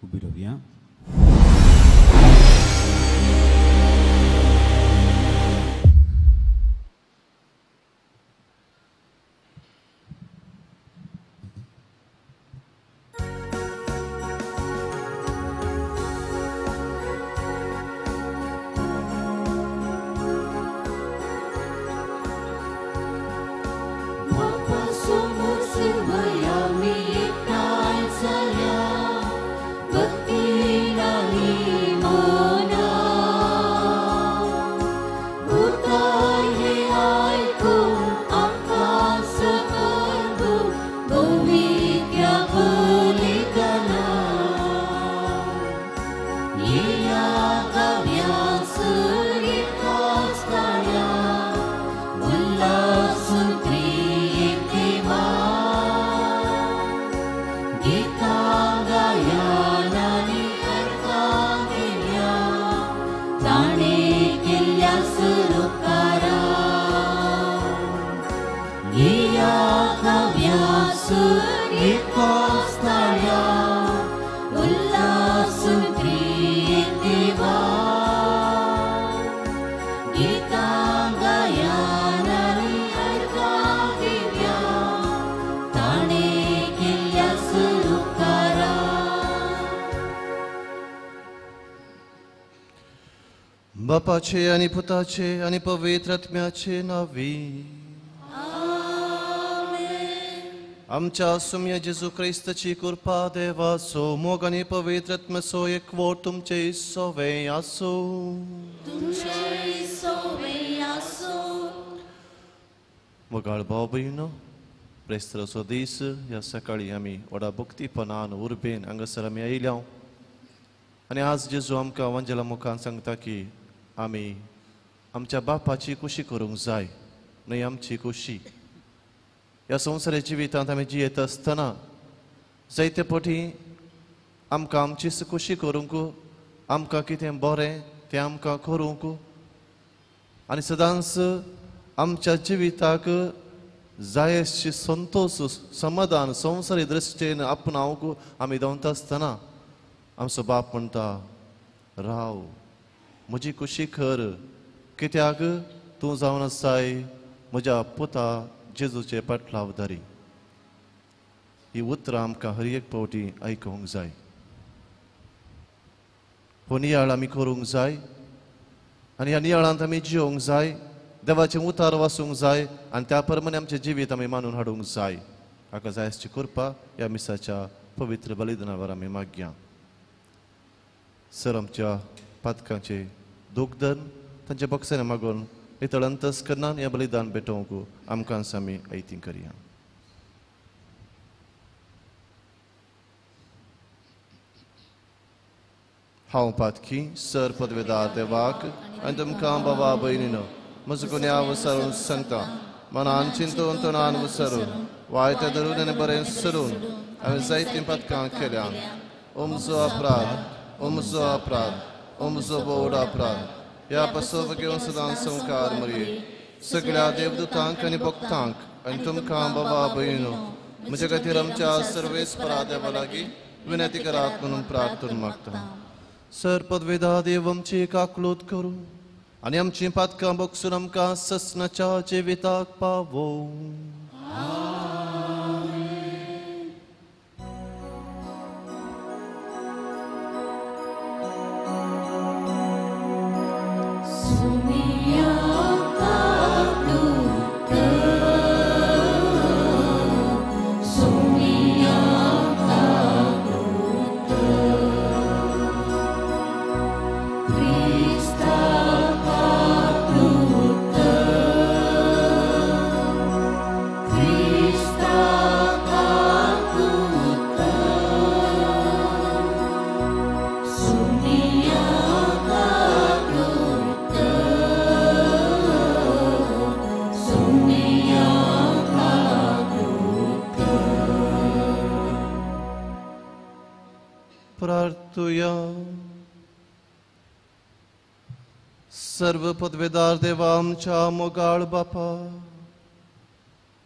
उबी रावया. बापाचे आनी पुताचे आनी पवित्र आत्म्याचे नांवी. आमच्या सुम्या जेजू क्रिस्ताची कृपा, देवाचो मोग आनी पवित्र आत्म्याचो एकवट तुमचे सवे आसूं. मोगाळ भाव भयणो, क्रिस्ताचो दीस ह्या सकाळी आमी व्हडा भक्तीपणान उर्बेन हांगासर आमी आयल्या आनी आज जेजू आमकां वंजेला मुखान सांगता की आमी आमच्या बापाची खुशी करूंक जाय, न्हय आमची खुशी. ह्या संवसाराच्या जिवितांत आमी जियेत आसतना जायते पटी आमकां आमचीच खुशी करूंक, आमकां कितें बरें तें आमकां करूंक आनी सदांच आमच्या जिविताक जाय अशी संतोश, समाधान संवसारी दृश्टीन आपणावंक आमी धांवता आसतना आमचो बाप म्हणटा, राव म्हजी खुशी कर, कित्याक तूं जावन आसाय म्हज्या पुता जेजूचे पाटलावदारी. ही उतरां आमकां हर एक फावटी आयकूंक जाय. हो नियाळ आमी करूंक जाय आनी ह्या नियाळांत आमी जियोंक जाय, देवाचें उतार वाचूंक जाय आनी त्या प्रमाणे आमचें जिवीत आमी मानून हाडूंक जाय. हाका जाय आसची कृपा ह्या मिसाच्या पवित्र बलिदानावर आमी मागया. सर आमच्या पातकांचे दुखदन तांच्या बक्षाने मागून नितळ अंतस्करणान हें बलिदान भेटोवंक आमकां आमी आयती करया. हांव पातकी सर पदवेदार देवाक आनी तुमकां बाबा भयणीनो म्हजो गुन्यांव विसरून सांगता, मनान चिंतून तणान विसरून वायट धरून आनी बरें सरून हांवें जायतीं पातकां केल्या. उमजो अपराध, उमजो अपराध, उमजो बोड अपराध. ह्या पासो घेवन सदां संवकार मरये सगळ्या देवदूतांक आनी भक्तांक आनी तुमकां बाबा भयणीनो म्हज्या खातीर आमच्या सर्वेस्परा देवा लागीं विनंती करात म्हणून प्रार्थना मागता. सर पदवेदा देव आमची काकलूत करूं आनी आमचीं पातकां बक्षून आमकां ससनाच्या जिविताक पावोवं. सर्व पदवेदार देवा आमच्या मोगाळ बापा,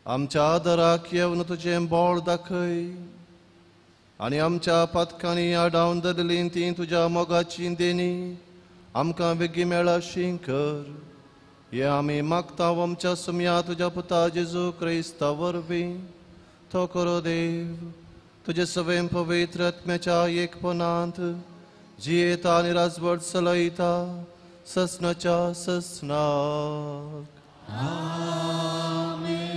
आमच्या आदराक येवन तुजें बोळ दाखय आनी आमच्या पातकांनी आडावन धरलीं ती तुज्या मोगाची देणी आमकां बेगीन मेळाशी कर. हे आमी मागता आमच्या सुमया तुज्या पुता जेजू क्रिस्ता वरवीं. तो करो देव तुजे सवें पवित्र आत्म्याच्या एकपणांत जियेता आनी राजवट चलयता ससनाच्या ससनाक. आमेन.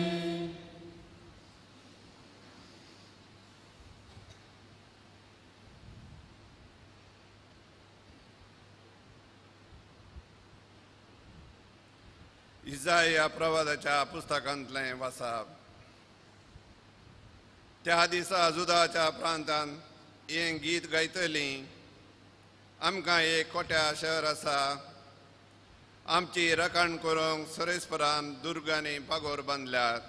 इजाया प्रवादाच्या पुस्तकांतलें वाचप. त्या दिसा जुदाच्या प्रांतान हें गीत गायतलीं. आमकां एक कोट्या शहर आसा, आमची राखण करूंक सरेस्परान दुर्गांनी पागोर बांदल्यात.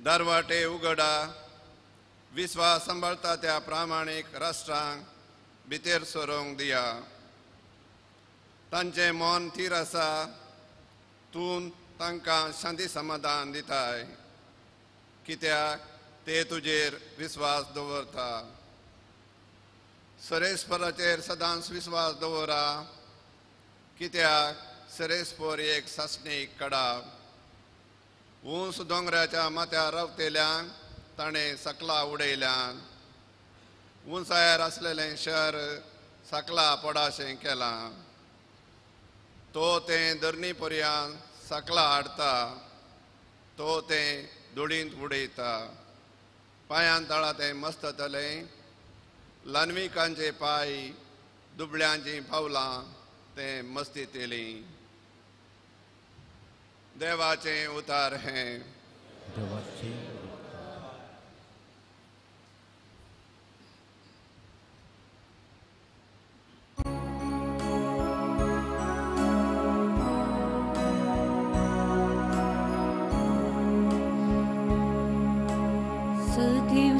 दरवाटे उगडा, विस्वास सांबाळता त्या प्रामाणीक राष्ट्रांक भितर सरूंक दिया. तांचें मन थीर आसा, तूं तांकां शांती समाधान दिताय, कित्याक ते तुजेर विस्वास दवरता. सरेस्पराचेर सदांच विस्वास दवरा, कित्याक सरेस्पर एक सासणीक कडा. उंच दोंगराच्या माथ्यार रावतेल्यांक ताणें सकला उडयल्यान, उंचायार आसलेलें शहर सकला पडाशें केलां. तो तें धरणी पर्यान सकला हाडता, तो तें धुळींत उडयता. पांयान तळा तें मस्ततलें, ल्हानविकांचे पांय दुबळ्यांचीं पावलां तें मस्तीतलीं. देवाचें उतार हें. देवाचें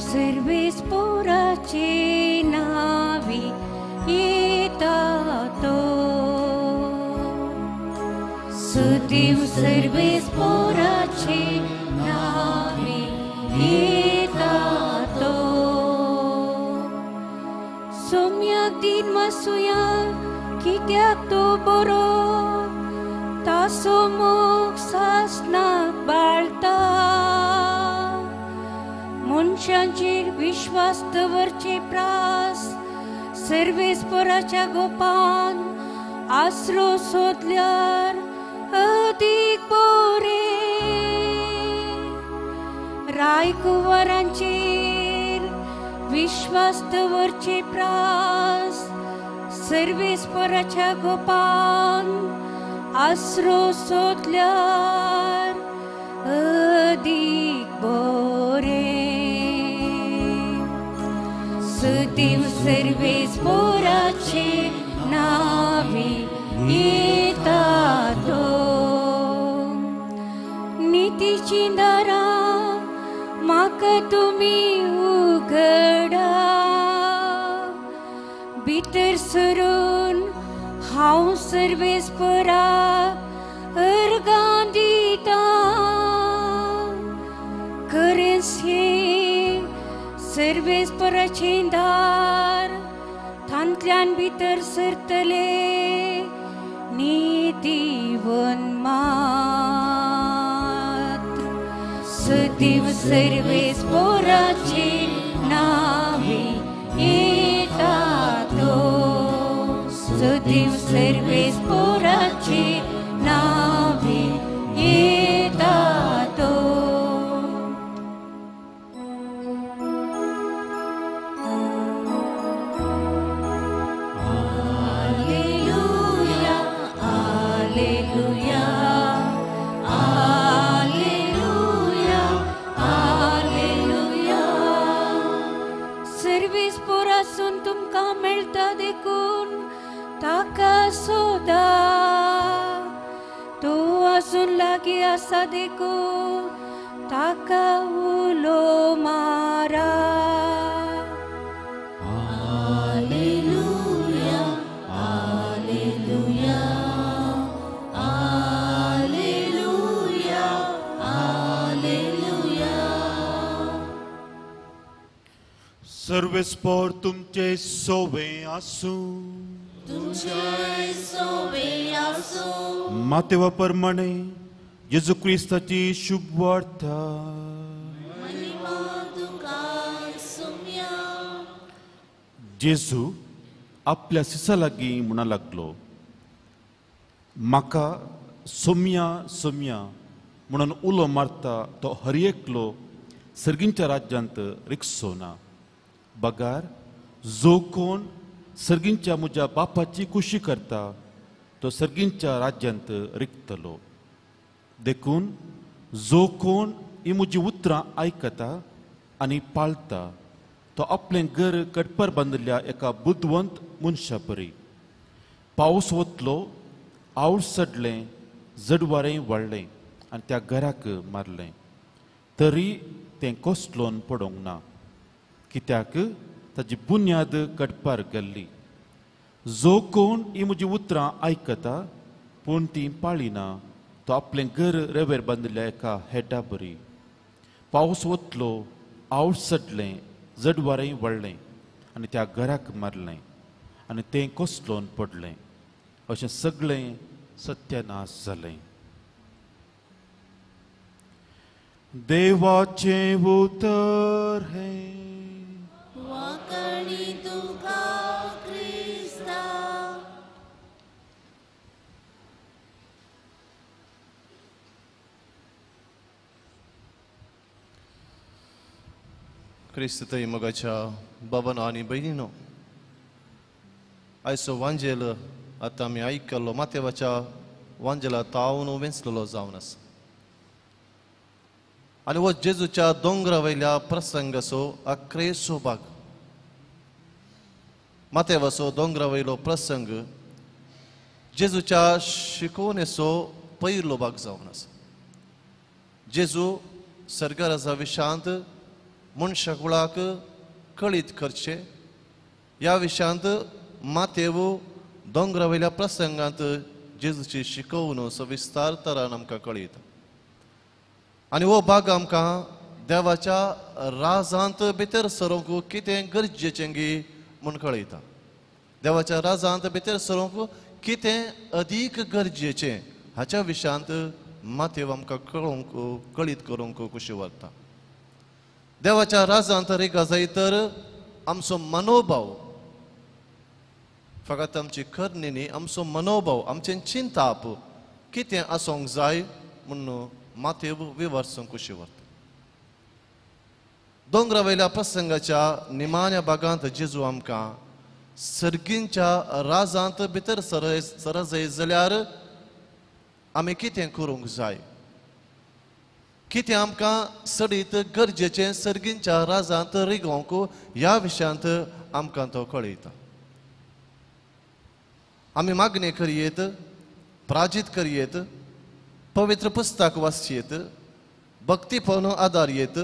सर्वेस पोराचे नावी येता तो. सुदेव सर्वेस पोराचे नावी येता तो. सोम्याक दिन मासुया कित्याक तो बरो, तासो मोग सासनाक बाळता. मनशांचेर विश्वास दवरचे प्रास सर्वेस्पराच्या गोपान आसरो सोदल्यार अदीक बोरे. रायकुंवरांचेर विश्वास दवरचे प्रास सर्वेस्पराच्या गोपान आसरो सोदल्यार अदीक बोरे. सुदेव सर्वेस पोराचे नावी येता तो. नितीची दारां म्हाका तुमी उगडा, भितर सरून हांव सर्वेस्पराक अर्गां दितां. खरेंच हें सर्वेस्पराचें दार, तांतल्यान भितर सरतले नितीवन मात. सुदेव सर्वेस्पराचे नावे येता तो. सुदेव सर्वेस्पराचे नावे येता तो. तुमकां मेळटा देखून ताका सोदा, तो आसून लागीं आसा देखून ताका उलो मारा. Alleluia, alleluia, alleluia, alleluia. सर्वेस्पोर तुमचे सोवे आसूं. तुमचे सोवे आसूं. मातेवा प्रमाणे जेजू क्रिस्ताची शुभ वार्ता. महिमा तुका सुम्या. जेजू आपल्या सिसा लागीं म्हणा लागलो, म्हाका सोम्या सोम्या म्हणून उलो मारता तो हर एकलो सर्गींच्या राज्यांत रिक्सो ना, बगार जो कोण सर्गींच्या म्हज्या बापाची खुशी करता तो सर्गींच्या राज्यांत रिकतलो. देखून जो कोण ही म्हजी उतरां आयकता आनी पाळता तो आपलें घर कडपर बांदिल्ल्या एका बुदवंत मनशा परी. पावस वतलो, आवड सडलें, जडवारें वाडलें आनी त्या घराक मारलें, तरी तें कोसलोन पडोंक ना, कित्याक ताजी बुन्याद कडपार गेल्ली. जो कोण ही म्हजी उतरां आयकता पूण ती पाळिना तो आपलें घर रेवेर बांदिल्ल्या एका हेडा बरी. पावस वतलो, आवड सडलें, जडवारें वाडलें आनी त्या घराक मारलें आनी तें कोसलोन पडलें. अशें सगळें सत्यानाश जालें. देवाचें उतर हें. वाकणी तुका क्रिस्ता. क्रिस्त मोगाच्या बाबानो आनी भयणीनो, आयचो वांजेल आतां आमी आयकल्लो मातेवाच्या वांजेला तावन वेंचलेलो जावन आसा. आनी हो जेजूच्या दोंगरा वयल्या प्रसंगाचो अक्रेसो भाग. मातेवाचो दोंगरा वयलो प्रसंग जेजूच्या शिकोवणेचो पयलो भाग जावन आसा. जेजू सर्गाराजा विशांत मनशा कुळाक कळीत करचें ह्या विशयांत मातेव दोंगरा वयल्या प्रसंगांत जेजूची शिकोवण सविस्तार तरान आमकां कळयता. आनी हो भाग आमकां देवाच्या राजांत भितर सरूंक कितें गरजेचें गी म्हूण कळयता. देवाच्या राजांत भितर सरूंक कितें अदीक गरजेचें हाच्या विशयांत मातेव आमकां कळोवंक कळीत करूंक खुशी व्हरता. देवाच्या राजांत रिगा जाय तर आमचो मनोभाव, फकत आमची करणी न्ही, आमचो मनोभाव, आमचें चिंताप कितें आसूंक जाय म्हूण मातेव विवर्सूंक खुशी व्हरता. दोंगरा वयल्या प्रसंगाच्या निमाण्या भागांत जेजू आमकां सर्गींच्या राजांत भितर सरजय जाल्यार आमी कितें करूंक जाय, कितें आमकां सडीत गरजेचें सर्गींच्या राजांत रिगोवंक ह्या विशयांत आमकां तो कळयता. आमी मागणी करयेत, प्राजीत करयेत, पवित्र पुस्तक वाचयेत, भक्तीपण आदार येत,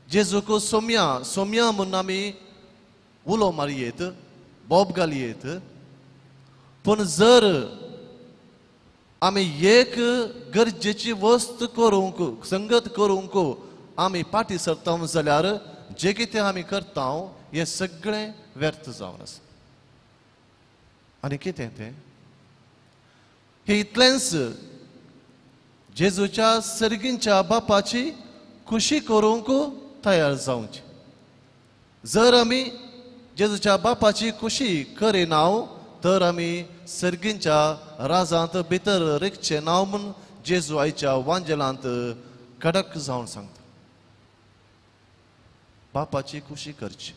जेजूक सोम्या सोम्या म्हूण आमी उलो मारयेत, बोब घालयेत. पूण जर आमी एक गरजेची वस्त करूंक, संगत करूंक आमी फाटीं सरता जाल्यार जें कितें आमी करता हें सगळें व्यर्थ जावन आसा. आनी कितें तें हें इतलेंच, जेजूच्या सर्गींच्या बापाची खुशी करूंक तयार जावची. जर आमी जेजूच्या बापाची खुशी करिना तर आमी सर्गींच्या राजांत भितर रिगचें ना म्हूण जेजू आयच्या वांजेलांत कडक जावन सांगता. बापाची खुशी करची.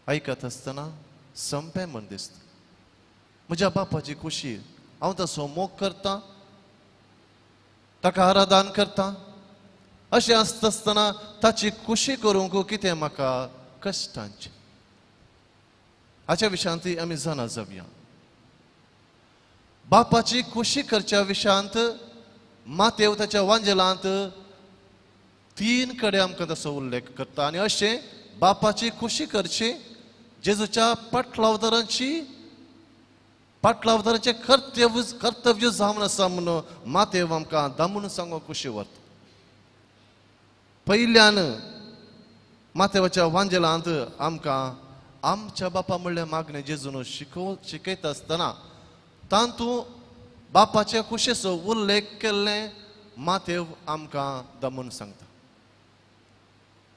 आयकत आसतना संपें म्हण दिसता, म्हज्या बापाची खुशी हांव तसो मोग करता, ताका आराधन करता, अशें आसता आसतना ताची खुशी करूंक कितें म्हाका कश्टांचें. हाच्या विशयांत आमी जाणा जावया. बापाची खुशी करच्या विशयांत मातेव ताच्या वांजेलांत 3 कडेन आमकां तसो उल्लेख करता. आनी अशें बापाची खुशी करची जेजूच्या पाटलावदारांचें कर्तव्य जावन आसा म्हणून मातेव आमकां दामून सांगूंक खुशी व्हरता. पयल्यान मातेवाच्या वांजेलांत आमकां आमच्या बापा म्हणलें मागणें जेजून शिकयता आसतना तातूंत बापाच्या खुशेचो उल्लेख केल्लें मातेव आमकां दमून सांगता.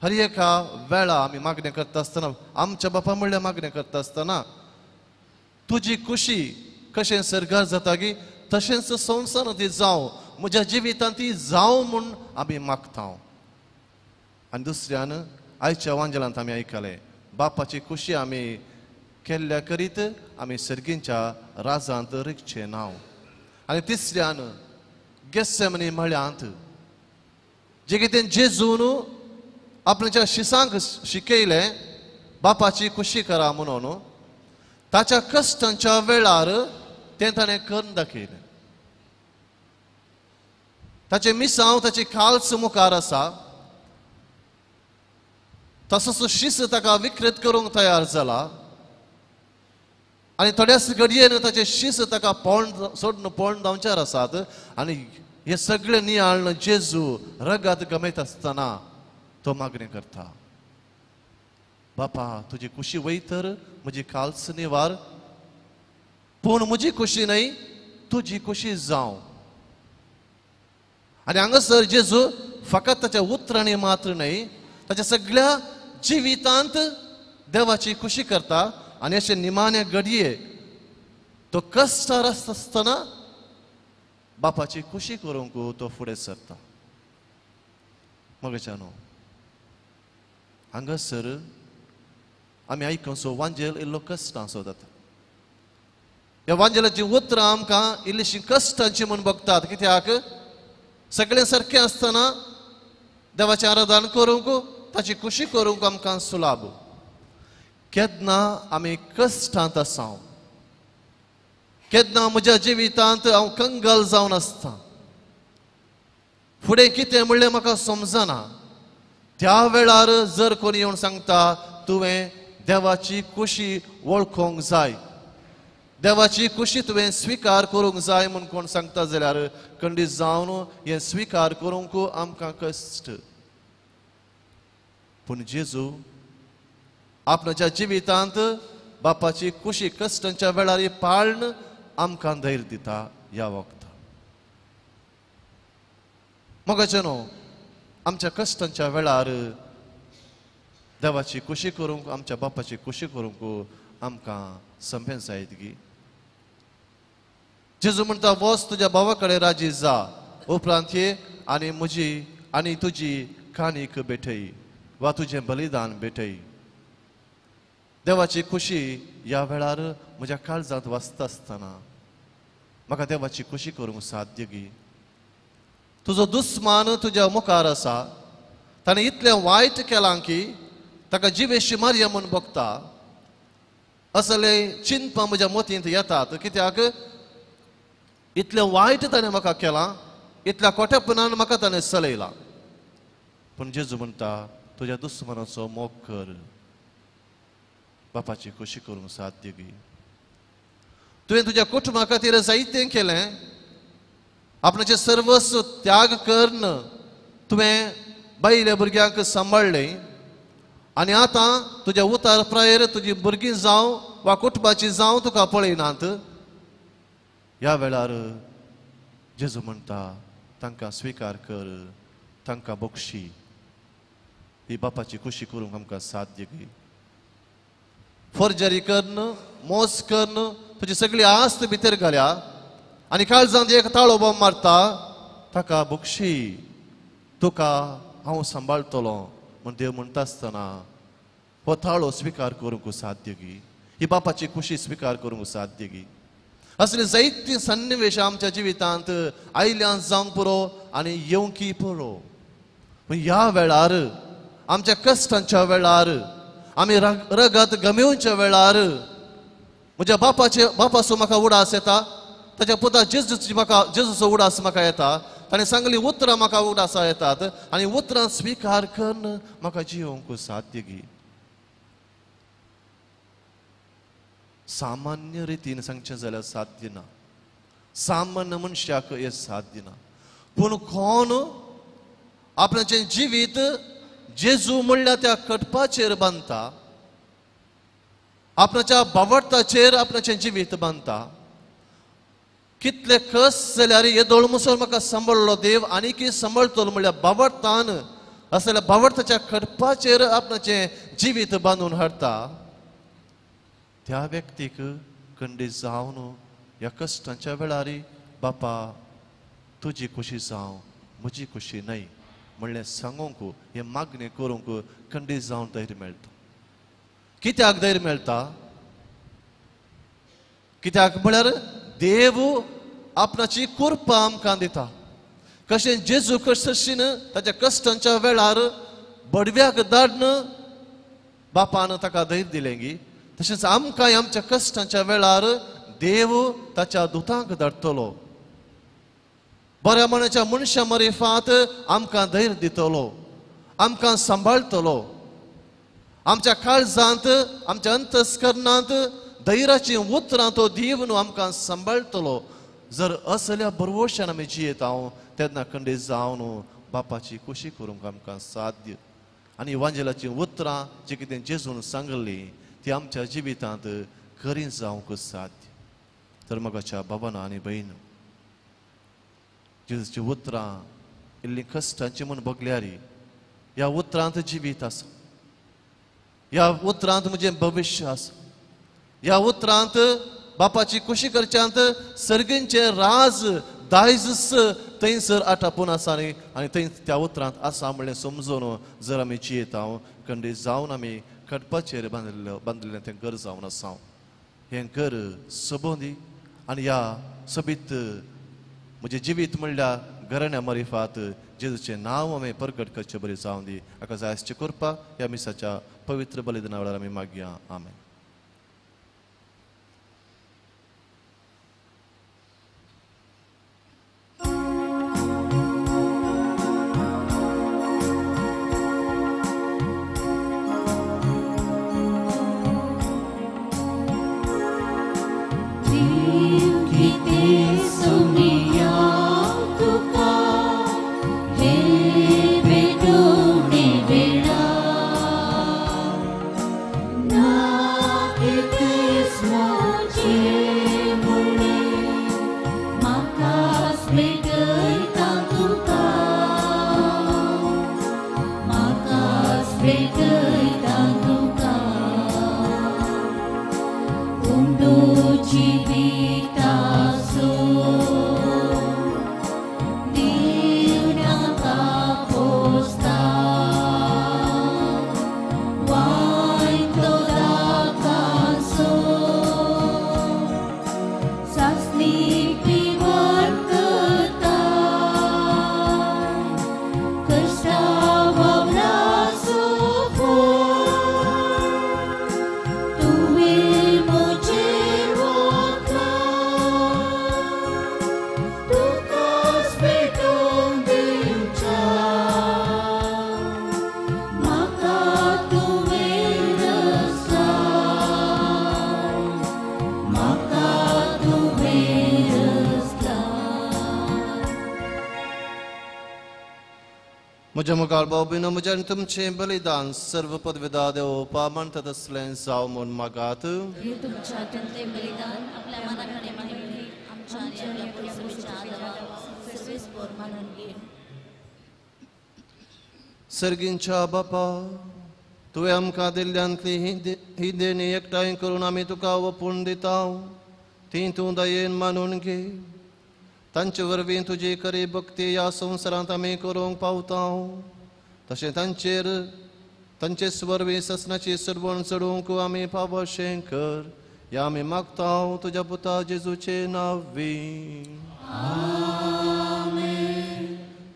हर एका वेळा आमी मागणें करता आसतना आमच्या बापा म्हणलें मागणें करता आसतना तुजी खुशी कशें सर्गार जाता की तशेंच संवसारांत ती जावं, म्हज्या जिवितांत ती जावं म्हूण आमी मागता. आनी दुसऱ्यान आयच्या वांजेलांत आमी आयकलें बापाची खुशी आमी केल्ल्या करीत आमी सर्गींच्या राजांत रिगचें नांव. आनी तिसऱ्यान गेस्सेमनी म्हळ्यांत जे कितें जेजून आपल्याच्या शिसांक शिकयलें बापाची खुशी करा म्हणून ताच्या कश्टांच्या वेळार तें ताणें करून दाखयलें. ताचें मिसांव ताची काल्स मुखार आसा, तसोच शीस ताका विकृत करूंक तयार जाला आनी थोड्याच घडयेन ताचें शीस ताका पोंड सोडून पोंड धांवच्यार आसात. आनी हे सगळे नियाळ्ळ जेजू रगात गमयत आसतना तो मागणें करता, बापा तुजी खुशी वयतर म्हजी काल्स निवार, पूण म्हजी खुशी न्हय तुजी खुशी जावं. आनी हांगासर जेजू फकत ताच्या उतरांनी मात्र न्हय ताच्या सगळ्या जिवितांत देवाची खुशी करता. आनी अशें निमाणे घडये तो कश्टार आसतना बापाची खुशी करूंक तो फुडें सरता. मगेच्यानो हांगासर आमी आयकुसो वांजेल इल्लो कश्टांचो जाता. ह्या वांजेलाची उतरां आमकां इल्लीशी कश्टांची म्हूण बघतात, कित्याक सगळें सारकें आसतना देवाचें आराधन करूंक ताची खुशी करूंक आमकां सुलाभ. केन्ना आमी कश्टांत आसा, केन्ना म्हज्या जिवितांत हांव कंगाल जावन आसता, फुडें कितें म्हणलें म्हाका समजना, त्या वेळार जर कोणी येवन सांगता तुवें देवाची खुशी वळखूंक जाय, देवाची खुशी तुवें स्विकार करूंक जाय म्हूण कोण सांगता जाल्यार खंडीत जावन हें स्विकार करूंक आमकां कश्ट. पूण जेजू आपणाच्या जिवितांत बापाची खुशी कश्टांच्या वेळार पाळण आमकां धैर्य दिता ह्या वखता. मगाचें न्हू आमच्या कश्टांच्या वेळार देवाची खुशी करूंक आमच्या बापाची खुशी करूंक आमकां संपें जायत गी. जेजू म्हणटा वच तुज्या भावा कडेन राजी जा, उपरांत ये आनी म्हजी आनी तुजी काणीक भेटय वा तुजें बलिदान भेटय. देवाची खुशी ह्या वेळार म्हज्या काळजांत वाचता आसतना म्हाका देवाची खुशी करूंक साध्य गी. तुजो दुस्मान तुज्या मुखार आसा, ताणें इतलें वायट केलां की ताका जिवेशी मारया म्हूण भोगता, असले चिंतपां म्हज्या मतींत येतात, कित्याक इतलें वायट ताणें म्हाका केलां, इतल्या खोटेपणान म्हाका ताणें चलयलां. पूण जेजू म्हणटा तुज्या दुस्मानाचो मोग कर, बापाची खुशी करूंक साध्य गी. तुवें तुज्या कुटुंबा खातीर जायतें केलें, आपणाचें सर्वस्व त्याग करून तुवें बायल्या भुरग्यांक सांबाळ्ळें आनी आतां तुज्या उतार प्रायेर तुजी भुरगीं जावं वा कुटुंबाची जावं तुका पळयनात. ह्या वेळार जेजू म्हणटा तांकां स्विकार कर, तांकां बक्षी. ही बापाची खुशी करूंक आमकां साध्य गी. फोर्जरी करून मोस करून तुजी सगळी आस्त भितर घाल्या आनी काळजांत एक ताळो बॉम्ब मारता, ताका बक्षी, तुका हांव सांबाळटलो म्हूण देव म्हणटा आसतना हो ताळो स्विकार करूंक साध्य गी, ही बापाची खुशी स्विकार करूंक साध्य गी. असले जायतीं सन्निवेशां आमच्या जिवितांत आयल्यान जावंक पुरो आनी येवंकी पुरो. पूण ह्या वेळार आमच्या कश्टांच्या वेळार आमी रगत गमेवच्या वेळार म्हज्या बापाचे बापाचो म्हाका उडास येता, ताच्या पुता जेजूची म्हाका जेजूचो उडास म्हाका येता, ताणें सांगली उतरां म्हाका उडासा येतात आनी उतरां स्विकार करून म्हाका जिवंक साध्य गी. सामान्य रितीन सांगचें जाल्यार साध्य ना, सामान्य मनशाक हें साध्य ना. पूण कोण आपणाचें जिवीत जेजू म्हणल्यार त्या कटपाचेर बांदता, आपणाच्या बावडताचेर आपणाचें जिवीत बांदता. कितले कस जाल्यार येदोळ मुसोर म्हाका सांबाळ्ळो देव आनीकय सांबाळटलो म्हणल्यार बावडतान असल्या बावडताच्या खडपाचेर आपणाचें जिवीत बांदून हाडटा. त्या व्यक्तीक खंडीत जावन ह्या कश्टांच्या वेळार बापा तुजी खुशी जावं म्हजी खुशी न्हय म्हणलें सांगूंक हें मागणें करूंक खंडीत जावन धैर्य मेळटा. कित्याक धैर्य मेळटा? कित्याक म्हळ्यार देव आपणाची कृपा आमकां दिता. कशें जेजू कश्टीन ताच्या कश्टांच्या वेळार बडव्याक धाडन बापान ताका धैर्य दिलें गी, तशेंच आमकां आमच्या कश्टांच्या वेळार देव ताच्या दुतांक धाडटलो, बऱ्या मनाच्या मनशां मरिफात आमकां धैर्य दितलो, आमकां सांबाळटलो. आमच्या काळजांत आमच्या अंतस्करणांत धैर्याचीं उतरां तो दिवन आमकां सांबाळटलो. जर असल्या भरवशान आमी जियेता तेन्ना खंडीत जावन बापाची खुशी करूंक आमकां साध्य. आनी वांजेलाचीं उतरां जी कितें जेजून सांगली ती आमच्या जिवितांत खरी जावंक साध्य. तर मगाच्या बाबान आनी भयण जेजूची उतरां इल्लीं कश्टांची म्हूण बगल्यार ह्या उतरांत जिवीत आसा, ह्या उतरांत म्हजें भविश्य आसा, ह्या उतरांत बापाची खुशी करच्यांत सर्गींचें राज दायज थंयसर आटापून आसा आनी थंय त्या उतरांत आसा म्हणलें समजून जर आमी जियेता खंडीत जावन आमी खडपाचेर बांदिल्लें तें घर जावन आसा. हें घर सबंदी आनी ह्या सोबीत म्हजें जिवीत म्हणल्यार घराण्या मरिफात जेजूचें नांव आमी परगट करचें बरें जावन दी. हाका जाय आसचें करपा ह्या मिसाच्या पवित्र बलिदाना वेळार आमी मागया. आमेन. म्हज्या मुखार भाव म्हज्या आनी तुमचें बलिदान सर्व पदवेदा देव मानता तसलें जावं म्हूण मागात. तुमच्या हातांतलें बलिदान आपल्या मनाकडे माहिती आमच्या आनी आपल्या पुरुषाच्या आदारान सर्वेस्पर मानून घे. सर्गींच्या बापा, तुवें आमकां दिल्ल्यांतली ही देणी एकठांय करून आमी तुका ओपून दिता, ती तूं दयेन मानून घे. तांचे वरवीं तुजी खरी भक्ती ह्या संवसारांत आमी करूंक पावता, तशें तांचेर तांचेच वरवीं ससनाची सरवण चडोवंक आमी पावशें कर. ह्या आमी मागता तुज्या पुता जेजूचे नांवी.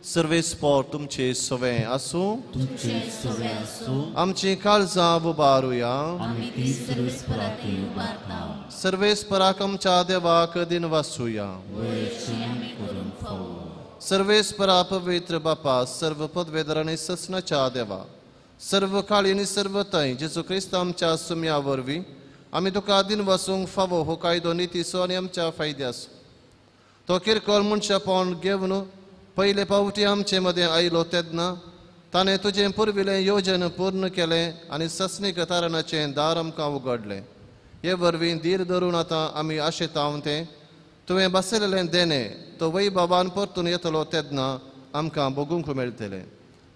सर्वेस्पर तुमचे सवें आसूं, आमची काळजां उबारुया. सर्वेस्पराक आमच्या देवाक दिनवासुया. सर्वेस्परा पवित्र बापा, सर्व पदवेदर आनी ससनाच्या देवा, सर्व काळी आनी सर्व थंय जेजू क्रिस्त आमच्या सुम्या वरवीं आमी तुका दिनवासूंक फावो हो कायदो नितीचो आनी आमच्या फायद्याचो. तो किरकोळ मनशापण घेवन पयले पावटी आमचे मदें आयलो तेन्ना ताणें तुजें पुर्विलें योजन पूर्ण केलें आनी सस्नीक तारणाचें दार आमकां उगडलें. हे वरवीं धीर धरून आतां आमी आशेतांव तें तुवें बसयलेलें देणें तो वैभवान परतून येतलो तेन्ना आमकां भोगूंक मेळटलें.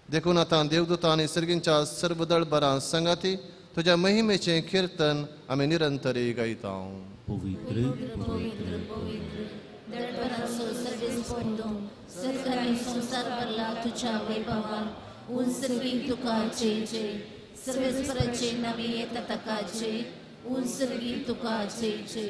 देखून आतां देवदूतां आनी सर्गींच्या सर्वदळबरां संगाती तुज्या महिमेचें किर्तन आमी निरंतरी गायता. पवित्र पवित्र पवित्र दळबराचो सर्वेस्पर तूं, सर्ग आनी संवसार भरला तुज्या वैभवान. उंच तुका जय जय, सर्वेस्पराचे नावे येता ताका जय, उंच तुका जय जय.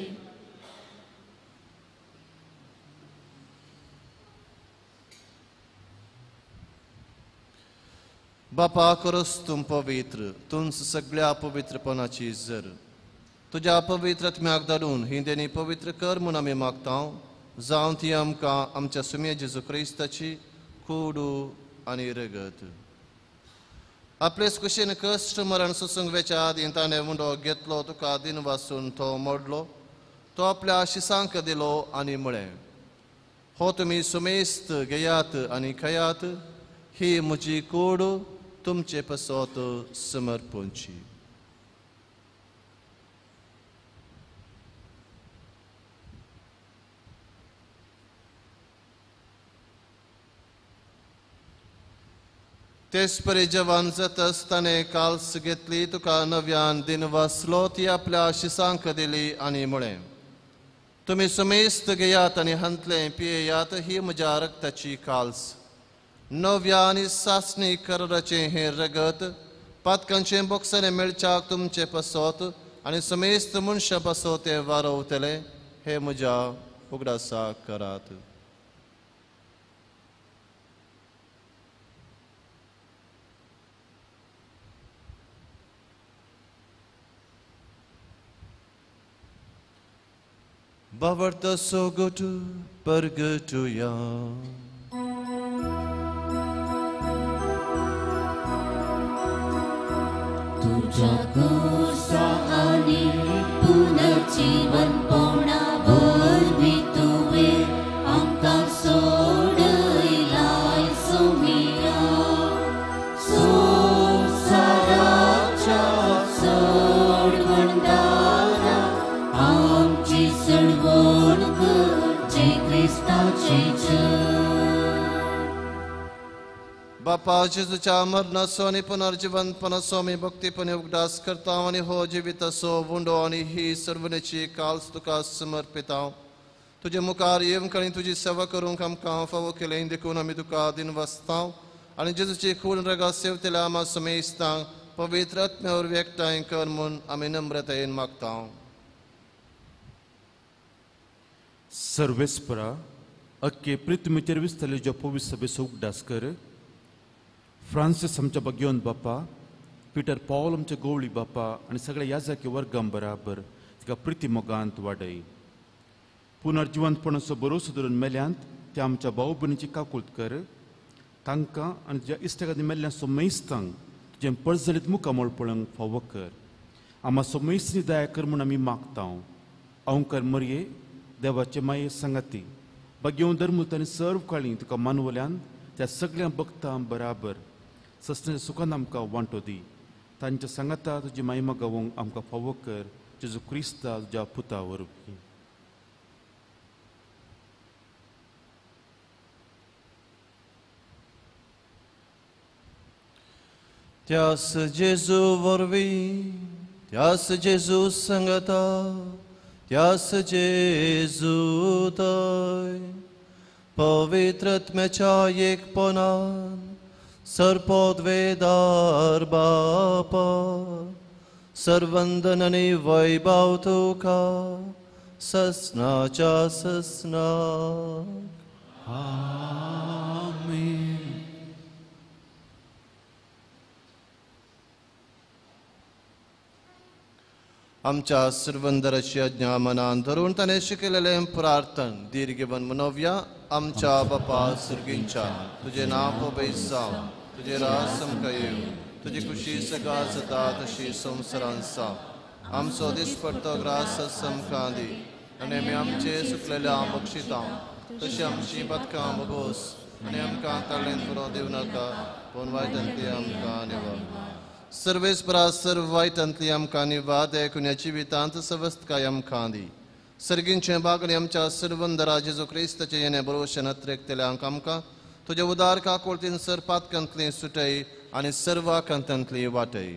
बापा करस तूं पवित्र, तूंच सगळ्या पवित्रपणाची जर. तुज्या पवित्र आत्म्याक धाडून ही देणी पवित्र कर म्हूण आमी मागता, जावन ती आमकां आमच्या सुम्या जेजू क्रिस्ताची कुडू आनी रगत. आपलेच कुशीन कश्ट मरण सोसूंक वेच्या आदीं ताणें उंडो घेतलो, तुका दिन वासून तो मोडलो, तो आपल्या शिसांक दिलो आनी म्हळें, हो तुमी सुमेस्त घेयात आनी खायात, ही म्हजी कूड तुमचे पसत समर्पणची. तेच परी जवान जातच ताणें काल्स घेतली, तुका नव्यान दिन वाचलो, ती आपल्या शिसांक दिली आनी म्हळें, तुमी सुमेस्त घेयात आनी हांतलें पियेयात, ही म्हज्या रक्ताची काल्स, नव्या आनी सासणी कराराचें हें रगत पातकांचें बोक्सांनी मेळच्याक तुमचे पासत आनी समेस्त मनशां पासत तें वारवतलें, हें म्हज्या उगडासाक करात. बावर्त सोगट परगटुया. तुझ्या कुसा आनी पुनर्जीवनपणा वरवीं तुवें आमकां सोडयलाय सोमिया. संवसाराच्या सोडवणदारा आमची सडवण कर, जय क्रिस्ताचे जय. बापा जेजूच्या मरणाचो आनी पुनर्जिवंतपणाचो आमी भक्तीपणे उगडास करता आनी हो जिविताचो उंडो आनी ही सर्वणेची काल्स तुका समर्पिता. तुजे मुखार येवंक आनी तुजी सेवा करूंक आमकां फावो केलें देखून आमी तुका दिनवासता आनी जेजूची खून रगा सेवतल्या आमा समेस्तांक पवित्र आत्म्या वरवीं एकठांय कर म्हूण आमी नम्रतायेन मागता. सर्वेस्परा अख्खे पृथ्वीचेर विसतले ज्यो पवित्र सभेचो उगडास कर. फ्रांसीस आमच्या बग्योन बापा, पिटर पॉल आमच्या गोवळी बापा आनी सगळ्या याजाकी वर्गां बराबर तिका प्रिती मोगांत वाडय. पुनर्जिवंतपणाचो भरोसो धरून मेल्यांत त्या आमच्या भाव भयणीची काकूत कर. तांकां आनी तुज्या इश्टागती मेल्ल्या सोमेस्तांक तुजें परजळीत मुखामळ पळोवंक फावो कर. आमा सोमेस्ती दया कर म्हूण आमी मागता. अंकर मरये देवाचे माये सांगाती बग्योन धर्मूत आनी सर्व काळी तुका मानवल्यान त्या सगळ्या भक्तां बराबर सस्नाच्या सुखान आमकां वांटो दी. तांच्या सांगाता तुजी महिमा गावोंक आमकां फावो कर, जेजू क्रिस्ता तुज्या पुता वरवीं. त्यास जेजू वरवीं, त्यास जेजू सांगाता, त्यास जेजू थंय पवित्र आत्म्याच्या एकपणान सर्पोद्वेदार बापा सर्वंदन आनी वैभव तुका ससनाच्या ससनाक. आमेन. आमच्या सर्वंदराची आज्ञा मनान धरून ताणें शिकयलेलें प्रार्थन धीर घेवन मनोवया. आमच्या बापा सर्गींच्या, तुजें नांव पवित्र जावं, तुजें राज आमकां येवं, तुजी खुशी सगळा जाता तशी संवसारांत जावं. आमचो दिसपट्टो ग्रास आमकां दी आनी आमी आमचे सुकलेल्या बक्षिता तशी आमची बदकां बगोस आनी आमकां ताळेंत पुरो दिवं नाका पूण वायटांतली आमकां निवार. सर्वेस्परा सर्व वायटांतली आमकां निवार देखून ह्या जिवितांत सवस्तकाय आमकां दी. सर्गींचें बागलें आमच्या सर्वंदरा जेजू क्रिस्ताचें येणें बरोवशें नत्रेकतल्यांक आमकां तुज्या उदार काकुळतीन सर पातकांतली सुटय आनी सर्व आकांतांतली वाटय.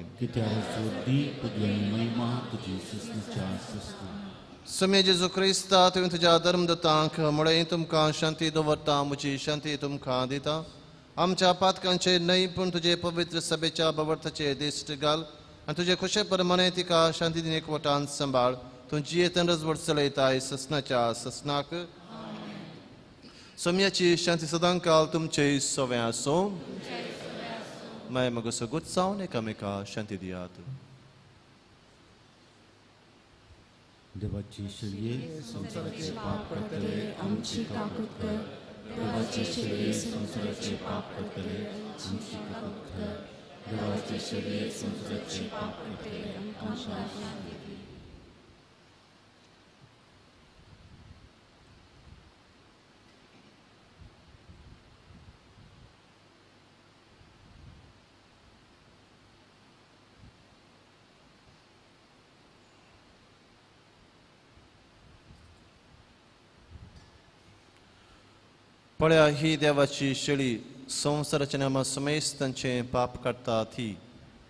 समे जेजू क्रिस्ता तुवें तुज्या धर्मदूतांक म्हळें तुमकां शांती दवरता म्हजी शांती तुमकां दिता. आमच्या पातकांचे न्हय पूण तुजे पवित्र सभेच्या बवर्थाचे दिश्ट घाल आनी तुजे खुशे प्रमाणे तिका शांती दिन एकवटान सांबाळ. तूं जियेतन रजवट चलयताय ससनाच्या ससनाक. सोम्याची शांती सदांकाल तुमचे सवें आसूं. मागीर मगो सगूत जावन एकामेका शांती दियात. देवाची शल्ये संवसाराचे पाप करतले आमची काकूत कर. देवाची शल्ये संवसाराचे पाप करतले आमची काकूत कर. देवाची शल्ये संवसाराचे पाप करतले आमकां शांती दी. पळया ही देवाची शेळी संवसाराच्या नामा समेस्तांचें पाप काडटा ती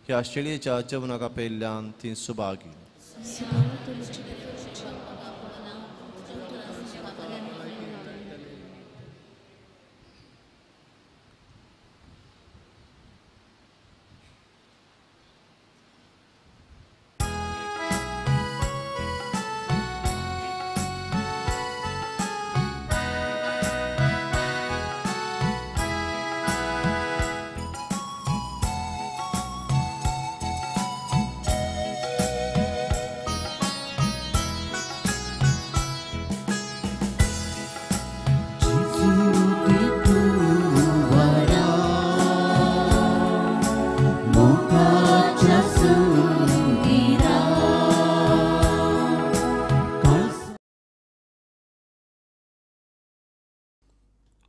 ह्या शेळयेच्या जेवणाक आपयल्ल्यान ती सुभागी.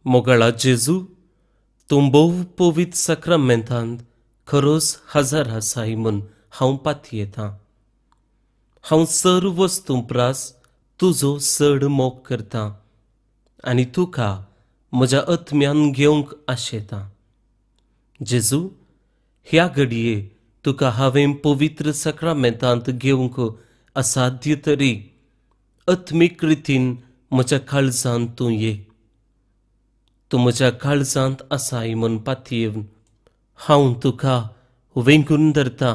मोगाळा जेजू, तूं भोव पवित्र साक्रामेंतांत खरोच हजर आसाय म्हूण हांव पातयेतां. हांव सर्व वस्तूं प्रास तुजो चड मोग करतां आनी तुका म्हज्या आत्म्यान घेवंक आशेतां. जेजू, ह्या घडये तुका हांवें पवित्र साक्रामेंतांत घेवंक असाध्य तरी आत्मीक रितीन म्हज्या काळजांत तूं ये. तूं म्हज्या काळजांत आसाय म्हूण पातयेवन हांव तुका वेंगून धरता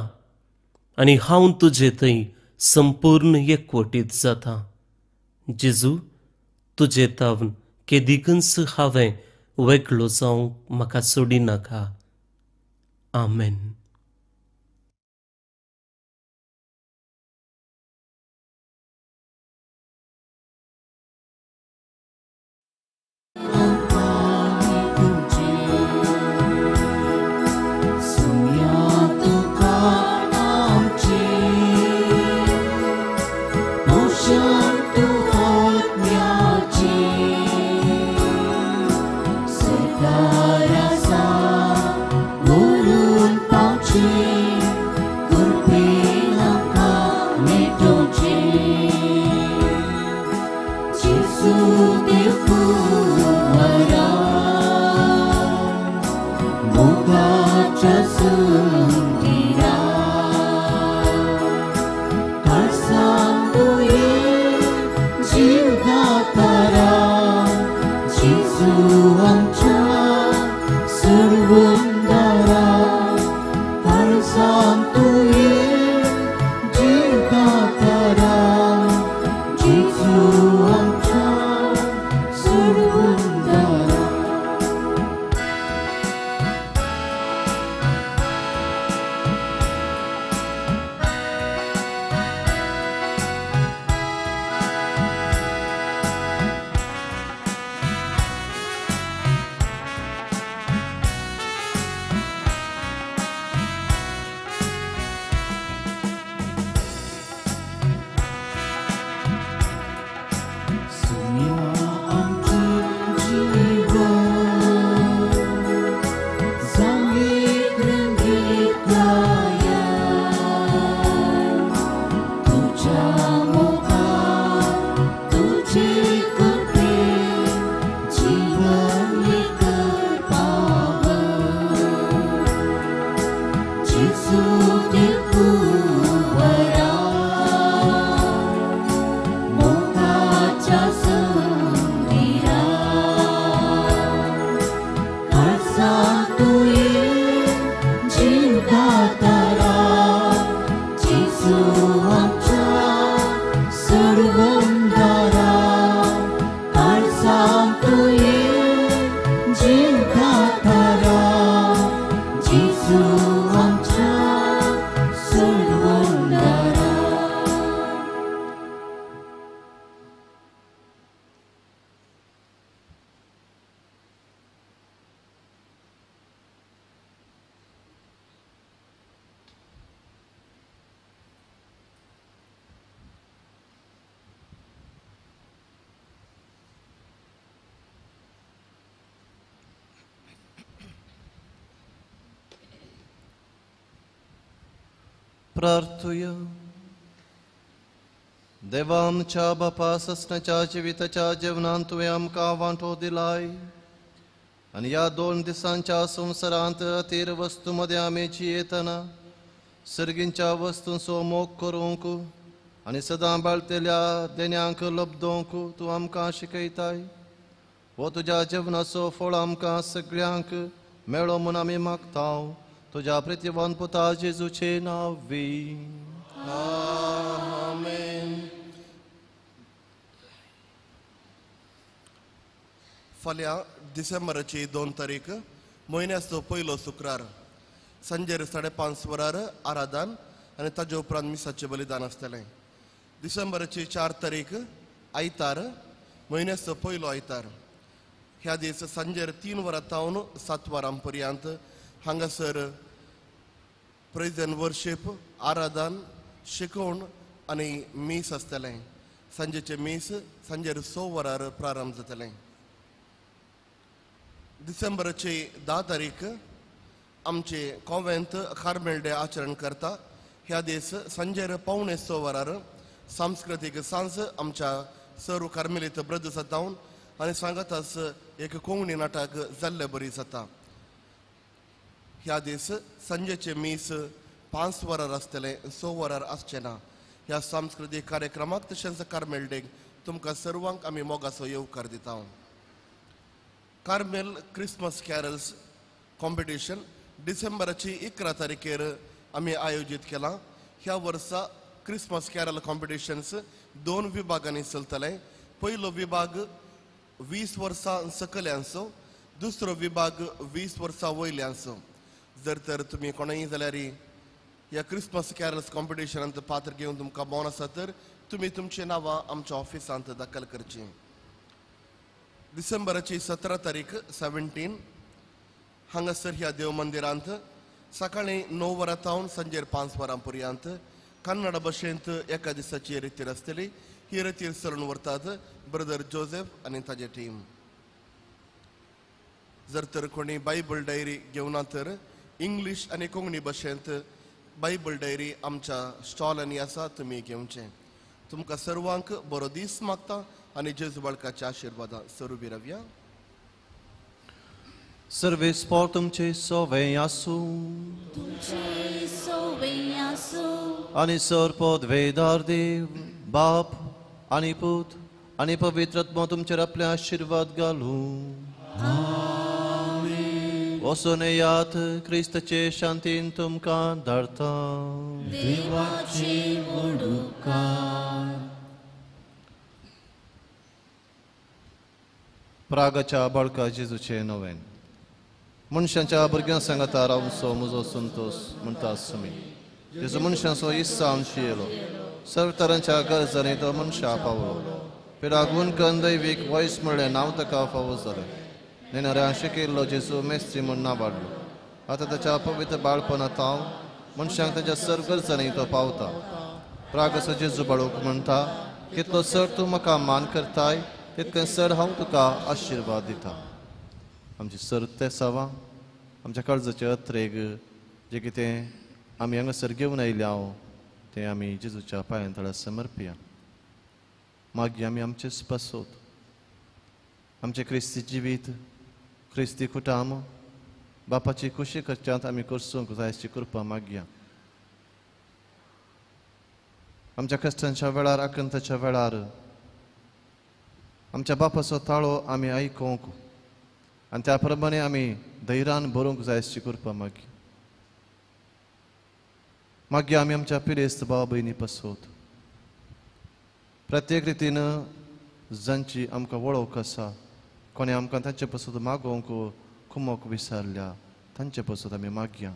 आनी हांव तुजे थंय संपूर्ण एकवटीत जाता. जेजू, तुजे तावन केदिकूच हांवें वेगळो जावंक म्हाका सोडिनाका. आमेन. Sarkar asa, gurun प्रार्थुया. देवा आमच्या बापा, ससनाच्या जिविताच्या जेवणान तुवें आमकां वांटो दिलाय आनी ह्या 2 दिसांच्या संवसारांत अतीर वस्तू मदें आमी जियेतना सर्गींच्या वस्तूंचो मोग करूंक आनी सदां बाळतेल्या देण्यांक लब्दोवंक तूं आमकां शिकयताय. हो तुज्या जेवणाचो फळ आमकां सगळ्यांक मेळो म्हूण आमी मागता तुज्या प्रितीवान पुता जेजूचे नांवी. आमेन. फाल्यां डिसेंबराची 2 तारीख, म्हयन्याचो पयलो शुक्रार, सांजेर 5:30 वरार आराधन आनी ताजे उपरांत मिसाचें बलिदान आसतलें. डिसेंबराची 4 तारीख आयतार, म्हयन्याचो पयलो आयतार, ह्या दीस सांजेर 3 वरां तावन 7 वरां पर्यंत हांगासर प्रेज एंड वर्शीप, आराधन, शिकोवण आनी मीस आसतलें. सांजेचें मीस सांजेर 6 वरार प्रारंभ जातलें. डिसेंबराची 10 तारीख आमचे कॉन्वेंत कार्मेल डे आचरण करता. ह्या दीस सांजेर 5:45 वरार सांस्कृतीक सांज आमच्या सर्व कार्मेलीत ब्रदर्स जावन आनी सांगाताच एक कोंकणी नाटक जाल्ले बरी जाता. ह्या दीस सांजेचे मीस 5 वरार आसतलें, 6 वरार आसचें ना. ह्या सांस्कृतीक कार्यक्रमाक तशेंच कार्मेल डेक तुमकां सर्वांक आमी मोगाचो येवकार दिता. कार्मेल क्रिसमस कॅरल्स कॉम्पिटिशन डिसेंबराची 11 तारखेर आमी आयोजीत केलां. ह्या वर्सा क्रिसमस कॅरल कॉम्पिटिशन्स 2 विभागांनी चलतले. पयलो विभाग 20 वर्सां सकयल्यांचो, दुसरो विभाग 20 वर्सां वयल्यांचो. जर तर तुमी कोणूय जाल्यार ह्या क्रिसमस कॅरल्स कॉम्पिटिशनांत पात्र घेवन तुमकां बोन आसा तर तुमी तुमचीं नांवां आमच्या ऑफिसांत दाखल करचीं. डिसेंबराची 17 तारीख 17 हांगासर ह्या देव मंदिरांत सकाळीं 9 वरां तावन सांजेर 5 वरां पर्यंत कन्नड भाशेंत एका दिसाची रितीर आसतली. ही रितीर चलून व्हरतात ब्रदर जोसेफ आनी ताजे टीम. जर तर कोणी बायबल डायरी घेवना तर इंग्लीश आनी कोंकणी भाशेंत बायबल डायरी आमच्या स्टॉलांनी आसा, तुमी घेवचें. तुमकां सर्वांक बरो दीस मागता आनी जेजू बाळकाच्या आशिर्वादान सरू रावया. सर्वेस पोर तुमचे सोवे आसूं तुमचे सोवे आसूं आनी सर पदवेदार देव बाप आनी पूत आनी पवित्र आत्मो तुमचेर आपले आशिर्वाद घालूं. वचून येयात, क्रिस्ताचे शांतीन तुमकां धाडटा. देवाचे वडुकार. प्रागाच्या बाळका जेजूचे नवेन मनशांच्या भुरग्यां सांगाता रावचो म्हजो संतोश म्हणटा सुमी. जेजू मनशांचो इत्सा आमशी येयलो, सर्व तरांच्या गरजांनी तो मनशा पावलो. पिरागून कन दैवीक वयस म्हणलें नांव ताका फावो जालें. नेणाऱ्या शिकिल्लो जेजू मेस्त्री म्हूण नांव वाडलो. आतां ताच्या पवित्र बाळपणांत हांव मनशांक ताच्या सर्व गरजांनी तो पावता. प्रागसो जेजू बाळूक म्हणटा, कितलो सर तूं म्हाका मान करताय तितकें सर हांव तुका आशिर्वाद दिता. आमची सर तेसावां आमच्या काळजाचे अत्रेग जें कितें आमी हांगासर घेवन आयल्या हांव तें आमी जेजूच्या पांयां तळा समर्पया. मागीर आमी आमचेच पासत आमचें क्रिस्ती जिवीत, क्रिस्ती कुटाम बापाची खुशी करच्यांत आमी करसूंक जाय अशी कृपा मागया. आमच्या कश्टांच्या वेळार, आकांताच्या वेळार आमच्या बापाचो ताळो आमी आयकूंक आनी त्या प्रमाणे आमी धैर्यान बरोवंक जाय अशी कृपा मागया. मागीर आमी आमच्या पिरेस्त भाव भयणी पासत प्रत्येक रितीन जांची आमकां वळख आसा, कोणें आमकां तांचे पासत मागोवंक कुमोक विसरल्या तांचे पासत आमी मागया.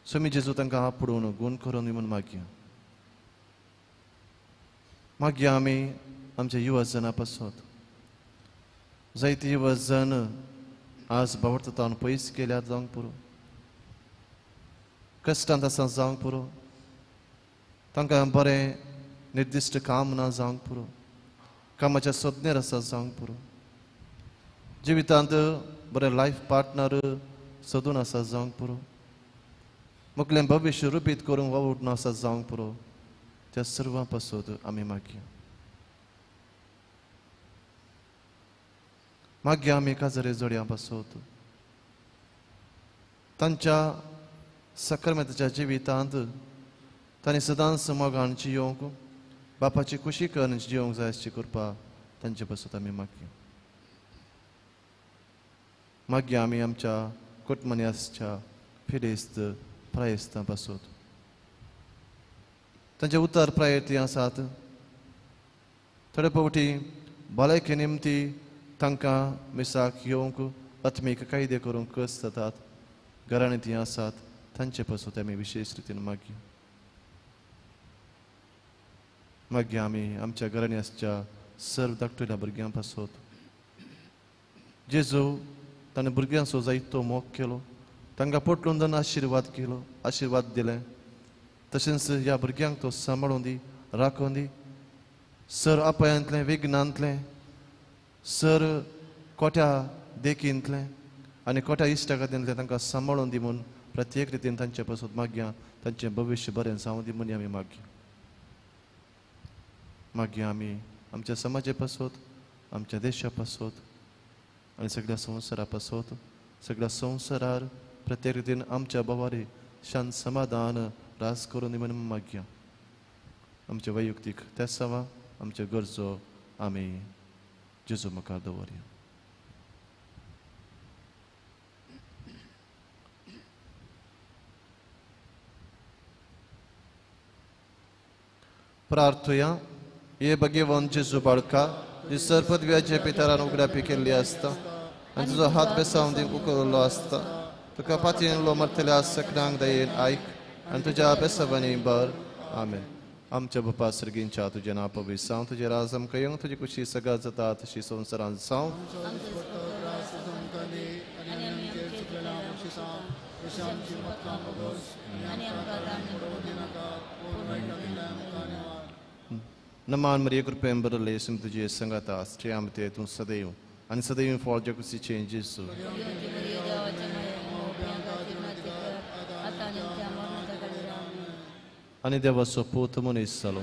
स्वामी जेजू तांकां आपडून गूण करून म्हूण मागया. मागया आमी आमच्या युवा जनां पासत. जायते युवा जन आज बावडतान पयस केल्यार जावंक पुरो, कश्टांत आसा जावंक पुरो, तांकां बरें निर्दिश्ट काम ना जावंक पुरो, कामाच्या सोदनेर आसा जावंक पुरो, जिवितांत बरें लायफ पार्टनर सोदून आसा जावंक पुरो, मुखलें भविश्य रुपीत करूंक वावुटना आसा जावंक पुरो त्या सर्वां पासत आमी मागया. मागया आमी काजारे जोडयां पासत तांच्या सक्रमेताच्या जिवितांत तांणी सदांच मोगान जियोवंक बापाची खुशी करून जियोवंक जाय अशी कृपा तांचे पासत आमी मागया. मागया आमी आमच्या कुटुंबाच्या पिडेस्त प्रायस्तां पासत तांचे उतर प्रायती आसात थोडे फावटी भलायके निमती तांकां मिसाक येवंक आत्मीक कायदे करूंक कस जातात घरांनी ती आसात तांचे पासत आमी विशेश रितीन मागया. मागया आमी आमच्या घरांनी आसच्या सर्व धाकटुल्या भुरग्यां पासत. जेजू ताणें भुरग्यांचो जायतो मोग केलो तांकां पोटलून जावन आशिर्वाद केलो आशिर्वाद दिले तशेंच ह्या भुरग्यांक तो सांबाळून दी राखून दी सर अपायांतलें विघ्नांतलें सर कोट्या देखींतलें आनी कोट्या इश्टागतींतलें तांकां सांबाळून दी म्हूण प्रत्येक रितीन तांचे पासत मागया तांचें भविश्य बरें जावं दी म्हूण आमी मागया. मागया आमी आमच्या समाजा पासत आमच्या देशा पासत आनी सगळ्या संवसारा पासत सगळ्या संवसारार प्रत्येक रितीन आमच्या भावारी शांत समाधान रास करून दी म्हूण मागया. आमचे वैयक्तीक तेसांवां आमच्यो गरजो आमी जेजू मुखार दवरया. प्रार्थुया. हे भगवान जेजू बाळका जी सर्पदव्याचे पितरान उगडापी केल्ली आसता आनी तुजो हात बेसावन दिवंक उखल्लो आसता तुका पातयेन मरतल्या सगळ्यांक दयेन आयक आनी तुज्या बेसावांनी बर. आमेन. आमच्या बापा सर्गींच्या तुजें नांव पवित्र जावं तुजें राज आमकां येवं तुजी कुशी सगळ्या जाता तशी संवसारांत जावं. नमान मरिये कृपेन भरिल्ले तुजे संगाता स्त्रियां मदें तूं सदैव आनी सदैव फळ जे कुशीचें जेजू. आनी देवाचो पूत मनीस जालो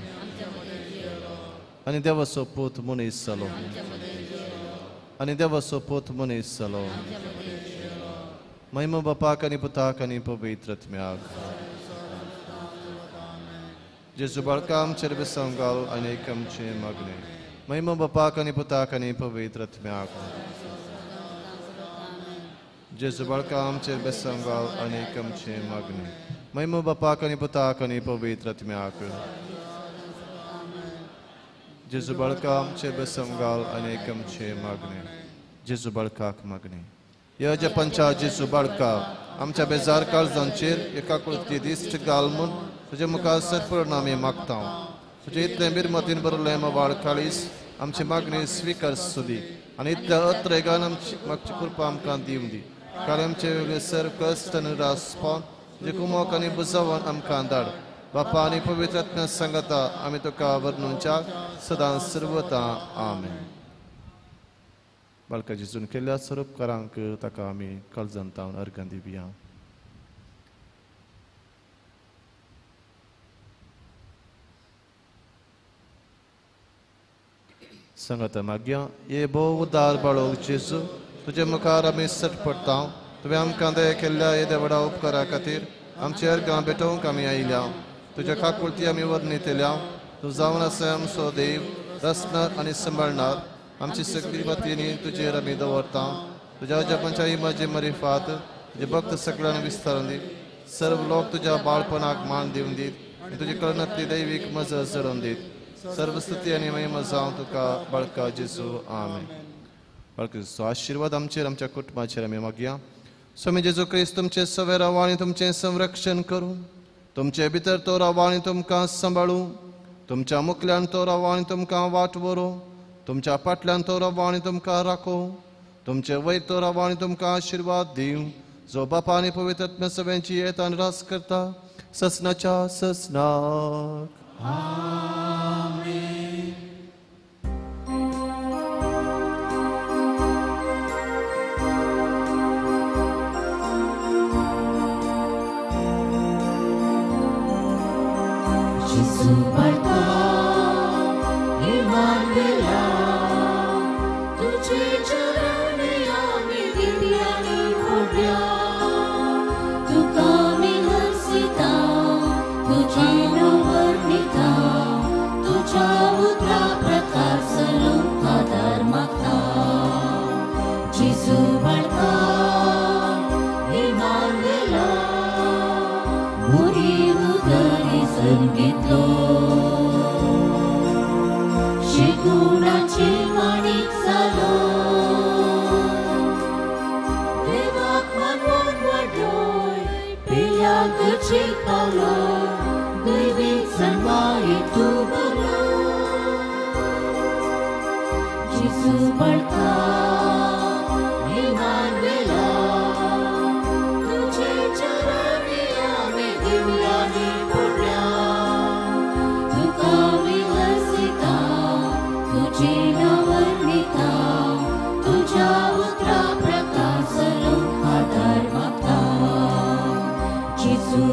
आनी देवाचो पूत मनीस जालो आनी देवाचो पूत मनीस जालो. महिमा बापाक आनी पुताक आनी पवित्र आत्म्याक. जेजू बाळका आमचेर बेसांव घाल आनी एक आमचें मागणें. महिमा बापाक आनी पुताक आनी पवित्र आत्म्याक. जेजू बाळका आमचेर बेसांव घाल आनी एक आमचें मागणें. महिमा बापाक आनी पुताक आनी पवित्र आत्म्याक. जेजू बाळका आमचेर बेसांव घाल आनी एक आमचें मागणें. जेजू बाळकाक मागणें. ह्या जपांच्या जेजू बाळका आमच्या बेजार काळजांचेर एका कृती दिश्ट घाल म्हूण तुजे मुखार सरपूर्ण आमी मागता. तुजे इतलें बिरमतीन भरिल्लें म्होंवाळ काळीज आमची मागणी स्विकार सुदी आनी इतल्या अत्रेगान आमची मागची कृपा आमकां दिवं दी. कारण आमचे वेगळे सर कश्ट आनी रास पावन तुजे कुमोक आनी बुजावन आमकां धाड. बापा आनी पवित्र आत्म्या सांगता आमी तुका वर्णुच्या सदां सर्वता. आमेन. बाळका जेजून केल्ल्या स्वरूपकारांक ताका आमी काळजांत तावन अर्घां दिवया. सांगता मागया. हे भोव उदार बाळोक जेजू तुजे मुखार आमी सटपडटा. तुवें आमकां दया केल्ल्या येद्या व्हडा उपकारा खातीर आमचे अर्घां भेटोवंक आमी आयल्या. तुज्या काकुळती आमी वर्णितल्या. तूं जावन आसा आमचो देव रचणार आनी सांबाळणार. आमची सगळी वतीनी तुजेर आमी दवरता. तुज्या जपांच्या इमाजे मरिफात तुजे भक्त सगळ्यांना विस्तारून दी. सर्व लोक तुज्या बाळपणाक मान दिवन दीत आनी तुजे करणांतली दैवीक मजा चडोवन दीत. सर्व स्तुती आनी महिमा जावं तुका बाळका जेजू. आमेन. बाळका जेजूचो आशिर्वाद आमचेर आमच्या कुटुंबाचेर आमी मागया. स्वामी जेजू क्रिस्त तुमचें सवें राव आनी तुमचें संरक्षण करूं. तुमचे भितर तो राव आनी तुमकां सांबाळूं. तुमच्या मुखल्यान तो राव आनी तुमकां वाट व्हरूं. तुमच्या फाटल्यान तो राव आनी तुमकां राखूं. तुमचे वयर तो राव आनी तुमकां आशिर्वाद दिवं. जो बापा आनी पवित्र आत्म्या सगळ्यांची येत आनी रास करता ससनाच्या ससनाक. आमेन. जेजू बाळका इमानुएला, तुझे चरणी आमी दिव्यांनी पडल्या. तुका आमी हरसिता, तुझें नांव वर्णिता, तुज्या उतरा प्रकार चलूंक आदार मागता. जेजू बाळका इमानुएला, मोरी उदरी जल्म घेतलो, शिगुणाचे माणिक जालो. देवाक मानवून वाडलोय, पेल्या गरजेक पावलो, दैवीक सणवाय तूं बरो. जेजू बाळका इमानुएला, तुझे चरणी आमी दिव्यांनी पडल्या. तुका आमी हरसिता, तुझें नांव वर्णिता, तुज्या उतरा प्रकार चलूंक आदार मागता. जेजू